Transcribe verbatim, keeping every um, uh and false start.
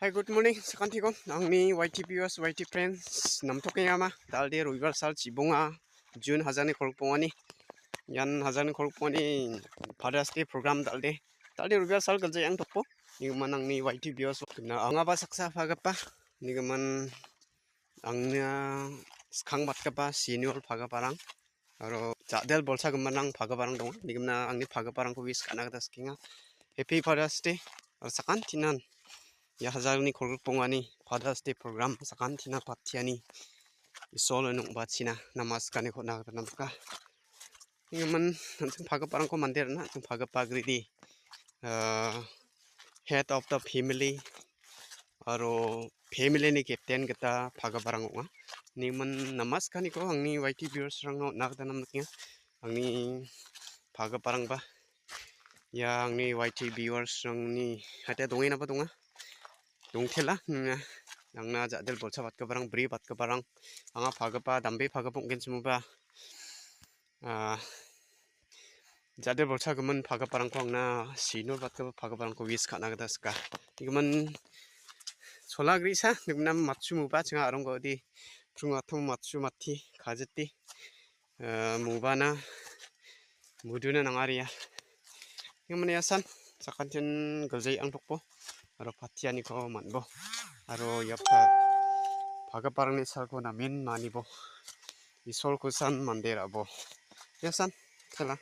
Hi, good morning, sakantikon. Angni Y T viewers, Y T friends, namtokengama. Dalde robibar sal chibonga, June hajarni kolgrik bongani. Ian hajarni kolgrik bongani Father's Day program dalde. Dalde robibar sal gilja iang tokpo. Nigimin angni Y T viewers, na angaba saksa pagapa. Nigimin angna skangbatgipa senior pagaparang. Aro ja·del bolsa giminrang pagaparang donga. Nigimna angni pagaparangko wish ka·na gita sikenga. Happy Father's Day. Aro sakantinan ia hajarni kolgrik bongani Father's Day program sakantina patiani Isolni ong·bachina namaskani hona gita namka. Nigimin an·ching pagaparangko mande rana an·ching pagapa agridi, ah, head of the family aro family-ni captain gita pagaparang ong·a. Nigimin namaskaniko angni Y T viewers-rangna on·na gita namnikenga. Angni pagaparangba ia angni Y T viewers-rangni hate dongenaba donga. Dongtela, nina angna ja·del bolsa batgiparang, bri batgiparang, anga pagapa, dambe pagapa ong·genchimoba, ah, ja·del bolsa gimin pagaparangko angna senior batgipa pagaparangko wish ka·na gita sika. Gimin sola grisa, nigimna matchu muba chinga arongodi prungatom matchu mati kajeti, eh, mubana muduna nangaria. Yang mani asan, sakantin gilja iang tokpo, aro patianiko man·bo, aro ia pa-, pagaparangni salko namen manibo, Isolko san mande ra·bo. Ia san, tela.